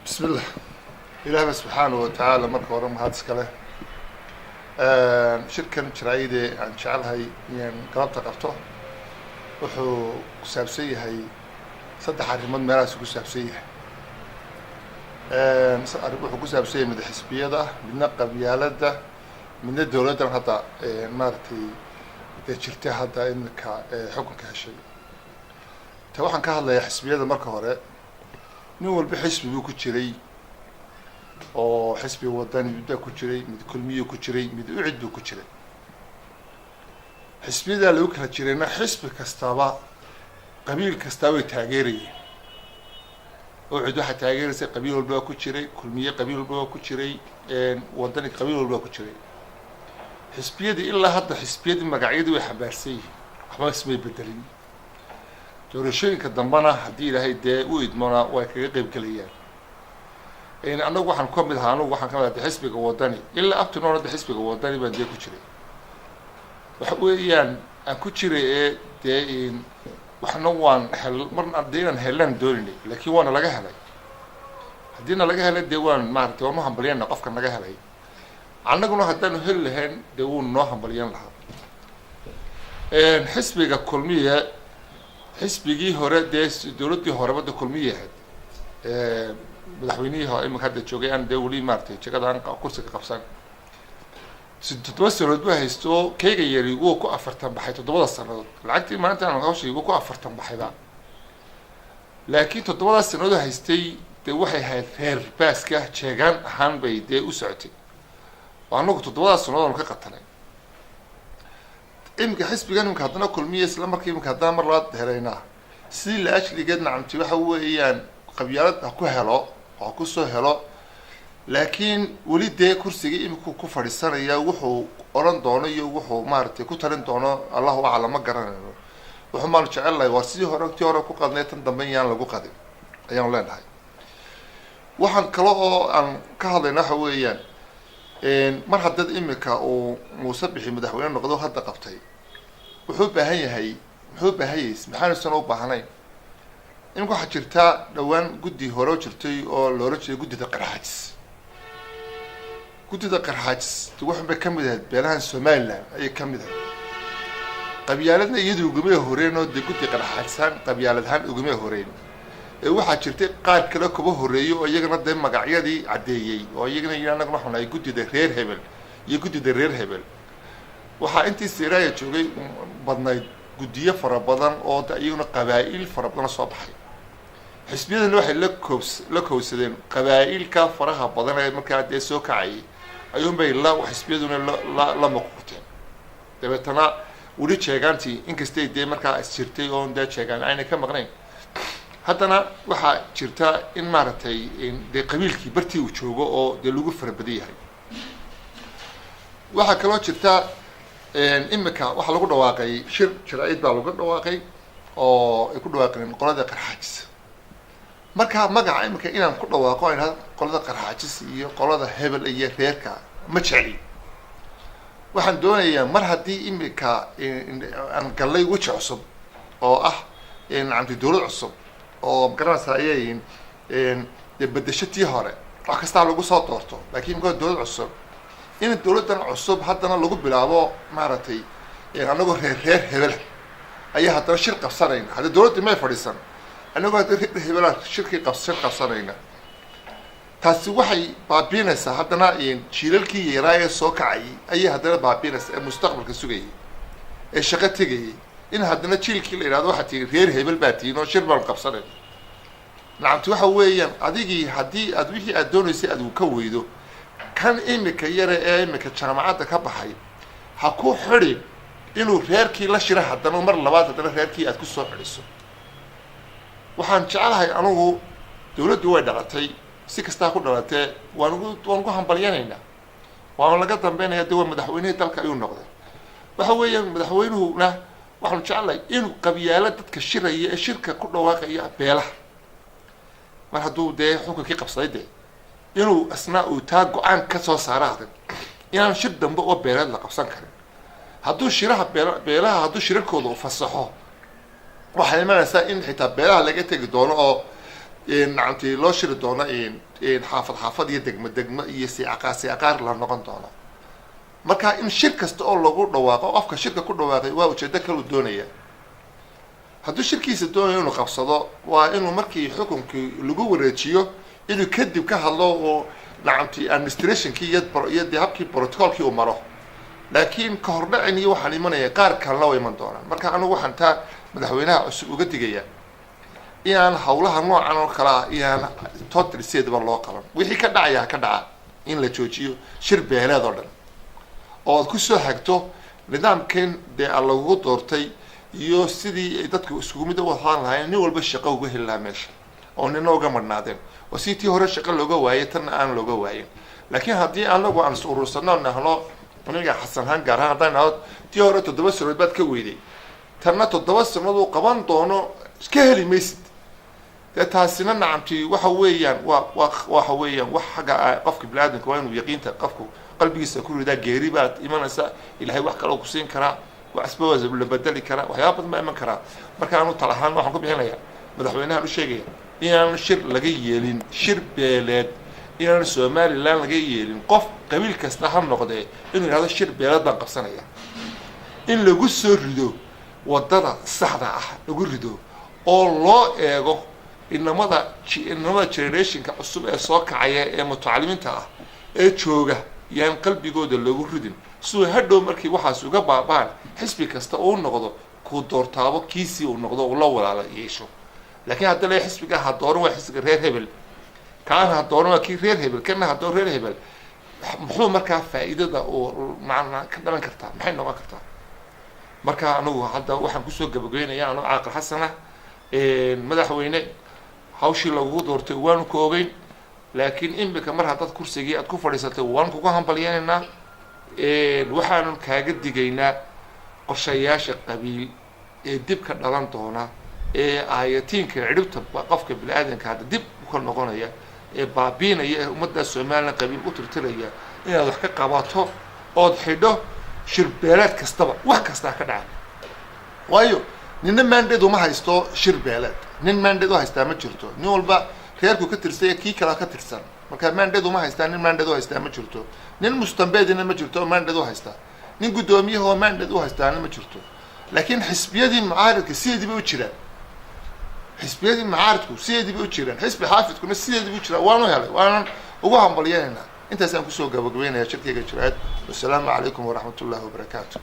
Bismillah, Ilaahba subxaanahu watacaala marka hore mahad iska leh. Shirkan jaraa'ide aan jecelahay inaan galabta qabto wuxuu ku saabsan yahay saddex arrimood. Meelahaas ku saabsan yahay, wuxuu ku saabsan yahay mid xisbiyada, midna qabyaaladda, midna dowladdan hadda maaragtay dee jirta hadda iminka xukunka heshay. Ta waxaan ka hadlayaa xisbiyada. Marka hore, nin walba xisbi buu ku jiray, oo xisbi Wadani midbaa ku jiray, mid Kulmiyu ku jiray, mid UCID buu ku jiray. Xisbiyadaa lagu kala jirayna xisbi kastaba qabiil kastaa way taageerayeen. UCID waxaa taageeraysay qabiil walba ku jiray, Kulmiye qabiil walba waa ku jiray, Wadani qabiil walba ku jiray. Xisbiyadii ilaa hadda xisbiyadii magacyadii way xambaarsan yihiin, waxba ismay bedelin. Doorashooyinka dambena haddii Ilaahay dee u idmona way kaga qeyb gelayaan. Annagu waxaan ka mid ahaa, anagu waxaan ka mid ahaa de xisbiga Wadani. Ilaa abtinoon hadda xisbiga Wadani baan dee ku jiray. Waxa weeyaan aan ku jiray ee dee waxna waan hel marna dee inaan hellaan dooninay, laakiin waana laga helay. Haddiina laga helay dee waan maaragtay waan u hambalyana qofka naga helay. Annaguna haddaanu heli lahayn dee wuu noo hambalyan lahaa. Xisbiga Kulmiye, xisbigii hore dee dowladdii horeba de Kulmiye ahayd. Madaxweynihii hore iminka hadda joogay aan dee weli maaratay jegada aan kursiga qabsan, 7 sanadood buu haysto. Kayga yari wuu ku 40 baxay 7da sanadood. Lacagtii maalinta aan hawshay wuu ku 40 baxayba, laakiin 7daas sanadood haystay dee waxay ahayd reer baaska jeegaan ahaan bay dee u socotay, oo annagu 7daas sanadood aanu ka qatanay. Iminka xisbigan iminka haddana Kulmiye isla markii iminka haddana mar labaad helaynaa sidii la ajligeed. Nacamti waxa weeyaan qabyaalad ha ku helo, ha kusoo helo, laakiin weli dee kursigii iminku ku fadhiisanaya wuxuu odhan doono iyo wuxuu maaragtay ku talin doono Allahu aclam, ma garanayno. Wuxuu maanu jecel lahay waar sidii hore tii hore ku qadnay tan dambe yaan lagu qadin ayaanu leenahay. Waxaan kale oo aan ka hadlayna waxa weeyaan, mar haddaad imika uu Muuse Bixi madaxweyne noqdo hadda qabtay, wuxuu baahan yahay, muxuu baahan yahay, maxaanusan u baahnayn? Iminka waxaa jirtaa dhowaan guddi hore jirtay oo loola jeeday guddida Qarxaajis. Guddida Qarxaajis waxun bay kamid ahayd beelahan Somaliland ayay kamid ahayd. Qabyaaladna iyadu ugumay horeen oo dee guddi Qarxaajisaan qabyaalad ahaan ugumay horeen ee waxaa jirtay qaar kale kuba horreeyay oo iyagana dee magacyadii caddeeyey, oo iyagana yidhi annaguna waxaan nahay guddida reer hebel iyo guddida reer hebel. Waxaa intii Siraaya joogay badnayd guddiyo fara badan oo de iyaguna qabaa'il fara badan soo baxay. Xisbiyadana waxay la koobs la koobsadeen qabaa'ilka faraha badan ee markaa dee soo kacayay ayuunbay la xisbiyaduna la maquurteen. Dabeetana weli jeegaantii inkastay dee markaa is jirtay oon dee jeegaan aynay ka maqnayn, haddana waxaa jirta in maaragtay dee qabiilkii bartii uu joogo oo dee lagu fara badan yahay. Waxaa kaloo jirta imika waxaa lagu dhawaaqay shir jaraa'id baa lagu dhawaaqay oo ay ku dhawaaqeen qolada Qarxaajis. Marka magaca imika inaan ku dhawaaqo aan idhahdo qolada Qarxaajis iyo qolada hebel iyo reerka ma jecli. Waxaan doonayaa mar haddii imika aan gallay weji cusub oo ah nacamti dowlad cusub oo magaranaysa ayay dee bedesho tii hore, wax kastaa lagu soo doorto, laakiin imika dowlad cusub in dowladdan cusub haddana lagu bilaabo maaragtay anagoo reer reer hebela ayaa haddana shir qabsanayna. Hadda dowladdii may fadhiisan, anagoo hadda reer hebela shirkii qab shir qabsanayna, taasi waxay baabiinaysaa haddana jiilalkii yaraa ee soo kacayay ayay haddana baabiinaysaa ee mustaqbalka sugayay ee shaqo tegayay, in haddana jiilkii la yidhahdo waxaa tihi reer hebel baa tihiin oo shir baanu qabsanayna. Nacamti waxa weeyaan adigii haddii aad wixii aad doonaysay aad ka weydo, kan imika yare ee imika jaamacadda ka baxay ha ku xidhin inuu reerkii la shira haddana mar labaad haddana reerkii aad ku soo xidhiso. Waxaan jeclahay anugu dowladdu way dhalatay, si kastaa ku dhalatee, waan ugu hambalyanaynaa, waana laga dambeynaya de waa madaxweynihii dalka ayuu noqday. Waxa weeyaan madaxweynuhuna waxaanu jeclahay inuu qabyaalo dadka shiraya ee shirka ku dhawaaqaya beelaha, mar hadduu dee xukunkii qabsaday dee inuu isna uu taa go-aan ka soo saara adag inaan shir dambe oo beeleed la qabsan karin. Hadduu shiraha beelaha hadduu shirarkooda u fasaxo, waxay imanaysaa in xitaa beelaha laga tegi doono oo Nacamtii loo shiri doono xaafad xaafad iyo degmo degmo iyo siicaqaar siicaqaar la noqon doono. Marka in shir kasta oo lagu dhawaaqo, qofka shirka ku dhawaaqay waa ujeedo kaluu doonaya. Hadduu shirkiisa doonayo inuu qabsado, waa inuu markii xukunkii lagu wareejiyo inuu kadib ka hadlo oo nacamtii administrationkii iyo dee habkii protocolkii uu maro. Laakiin ka hordhacin iyo waxaan imanaya qaar kalena way iman doonaan. Marka anigu waxaan taa madaxweynaha cusub uga digaya inaan hawlaha noocan oo kale ah inaan total sideedaba loo qaban. Wixii ka dhacaya ha ka dhaca, in la joojiyo shir beeleed oo dhan oo aad kusoo hagto nidaamkan dee a lagugu doortay iyo sidii ay dadku iskugu mid u ahaan lahaayeen, nin walba shaqo uga heli lahaa meesha oo nina uga madhnaadeen, oo si tii hore shaqo looga waayay tanna aan looga waayin. Laakiin haddii anagu aan is urursano, nahno aniga Xasan haan gaar ahaan, haddaan nahno tii hore 7 sanood baad ka weyday, tanna 7 sanood uu qaban doono iska heli maysid, dee taasina nacamtii waxa weeyaan waa waxa weeyaan wax xagga qofka bini-aadamka waa inuu yaqiinta qofku qalbigiisa ku ridaa. Geeri baad imanaysa, Ilahay wax kaloo kusiin karaa, waxba waa la bedeli karaa, waxyaaba badan baa iman karaa. Marka anu tal ahaan waxaan ku bixinayaa, madaxweynahan u sheegaya inaan shir laga yeelin, shir beeleed inaan Somaliland laga yeelin. Qof qabiil kasta ha noqdee inuu yidhahdo shir beeleed baan qabsanaya, in lagu soo rido waddada saxda ah, lagu rido oo loo eego inamada generationka cusub ee soo kacaya ee mutacalimiinta ah ee jooga, yaan qalbigooda loogu ridin, siduu hadhow markii waxaas uga baaba'an xisbi kasta uu noqdo kuu doortaabo kiisii uu noqdo uu la walaala yeesho. Laakiin hadda le xisbiga ha dooran waa xisbiga reer hebel, kaana ha dooran waa kii reer hebel, kana ha dooran reer hebel, muxuu markaa faa'iidada uu macnaa ka dhalan kartaa maxay noqon kartaa? Marka anigu hadda waxaan kusoo gabagabeynaya anuu Caaqil Xasan ah, madaxweyne, hawshii lagugu doortay waanu ku ogeyn, laakiin imika mar haddaad kursigii aad ku fadhiisatay waan kugu hambalyaynaynaa. Waxaanu kaaga digaynaa qorshayaasha qabiil ee dib ka dhalan doona ee aayatiinka cidhibta qofka bini-aadanka hadda dib uka noqonaya ee baabiinaya ee ummadda Somaliland qabiil u tirtiraya, inaad wax ka qabato ood xidho shir beeleed kastaba, wax kastaa ka dhaca. Waayo nina mandate uma haysto shir beeleed, nin mandate u haystaa ma jirto. Nin walba reerku ka tirsanya kii kalaa ka tirsan, marka mandate uma haystaa, nin mandate u haystaa ma jirto. Nin mustambeedina ma jirto oo mandate u haystaa, nin guddoomiyahoo mandate u haystaana ma jirto. Laakiin xisbiyadii mucaaridka sideedii bay u jiraan, xisbiyadii mucaaridku sideedii bay u jiraan, xisbi xaafidkuna sideedii bay u jiraan. Waanu helay, waanan ugu hambalyanayna. Intaasaan kusoo gabagabeynaya shirkayga jiraad. Wasalaamu calaykum waraxmat ullahi wabarakaatu.